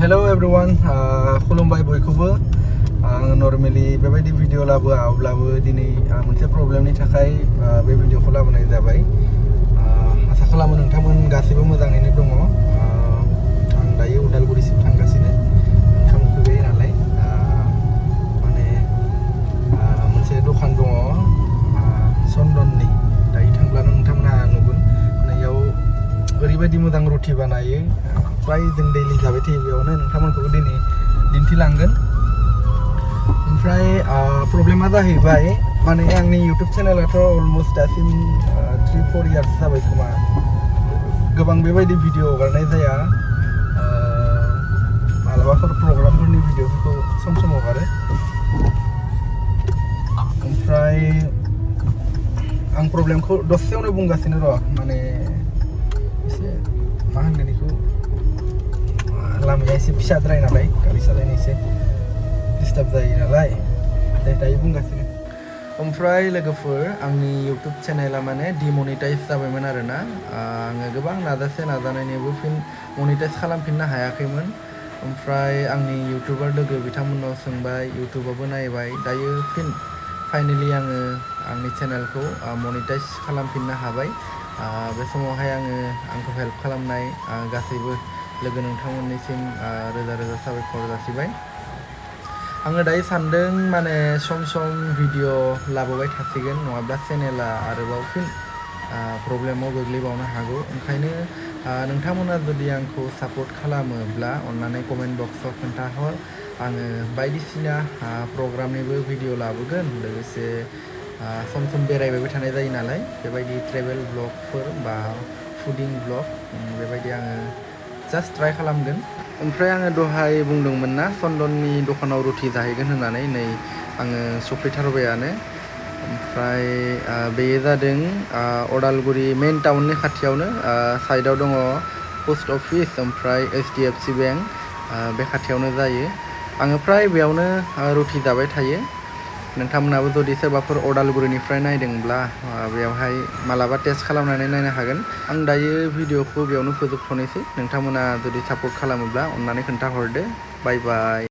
Hello everyone, खुलुमबाय बयखौबो आं नर्मेलि बेबायदि भिडिअ लाबोआ अब्लाबो दिनै मोनसे प्रब्लेमनि थाखाय बे भिडिअखौ लाबोनाय जाबाय। आसा खालामो नोंथांमोन गासैबो मोजाङैनो दङ। आं दायो उदालगुरिसिम थांगासिनो ओंखाम उखैबाय नालाय माने मोनसे दखान दङ चन्दननि, दायो थांब्लानो नोंथांमोनहा नुगोन। नैयाव ओरैबायदि मोजां रुटि बानायो, फ्राय जों दैलि जाबाय थायो बेयावनो, नोंथांमोनखौबो दिनै दिन्थिलांगोन। ओमफ्राय प्रब्लेमा जाहैबाय माने आंनि इउटुब चेनेलाथ' अलमस्ट दासिम 3-4 इयार्स जाबाय खोमा। गोबां बेबायदि भिडिअ हगारनाय जाया, मालाबाफोर प्रग्रामफोरनि भिडिअफोरखौ सम सम हगारो। ओमफ्राय आं प्रब्लेमखौ दसेयावनो बुंगासिनो र', माने एसे मा होनगोन बेखौ, लामाया एसे फिसाद्राय नालाय गारि सालायनो एसे डिस्टार्ब जायो नालाय, दायो बुंगासिनो। ओमफ्राय लोगोफोर, आंनि इउटुब चेनेला माने डिमनिटाइज जाबायमोन आरोना। आङो गोबां नाजानायनिबो फिन मनिटाइज खालामफिननो हायाखैमोन। ओमफ्राय आंनि इउटुबार लोगो बिथांमोननाव सोंबाय, इउटुबावबो नायबाय, दायो फिन फाइनेलि आङो आंनि चेनेलखौ मनिटाइज खालामफिननो हाबाय। बे समावहाय आंखौ हेल्प खालामनाय गासैबो लोगो नोंथांमोननिसिम रोजा रोजा साबायखर जासिबाय। आङो दायो सानदों माने सम सम भिडिअ लाबोबाय थासिगोन, नङाब्ला चेनेला आरोबाव फिन प्रब्लेमाव गोग्लैबावनो हागौ। ओंखायनो नोंथांमोना जुदि आंखौ सापर्ट खालामोब्ला अननानै कमेन्ट बक्सआव खोन्थाहर। आङो बायदिसिना प्रग्रामनिबो भिडिअ लाबोगोन, लोगोसे सम सम बेरायबायबो थानाय जायो नालाय, बेबायदि ट्रेभेल ब्लगफोर बा फुडिं ब्लग बेबायदि आङो जास्ट ट्राइ खालामगोन। ओमफ्राय आङो दहाय बुंदोंमोन ना चन्दननि दखानाव रुटि जाहैगोन होननानै, नै आङो सफैथारबायानो। ओमफ्राय बेयो जादों अदालगुरि मेइन टाउननि खाथियावनो, साइडआव दङ पस्ट अफिस, ओमफ्राय HDFC बेंक, बे खाथियावनो जायो। आङो फ्राय बेयावनो रुटि जाबाय थायो। नोंथांमोनाबो जुदि सोरबाफोर अदालगुरिनिफ्राय नायदोंब्ला बेवहाय मालाबा टेस्ट खालामनानै नायनो हागोन। आं दायो भिडिअखौ बेयावनो फोजोबथ'नोसै। नोंथांमोना जुदि सापर्ट खालामोब्ला अननानै खोन्थाहरदो। बाय बाय।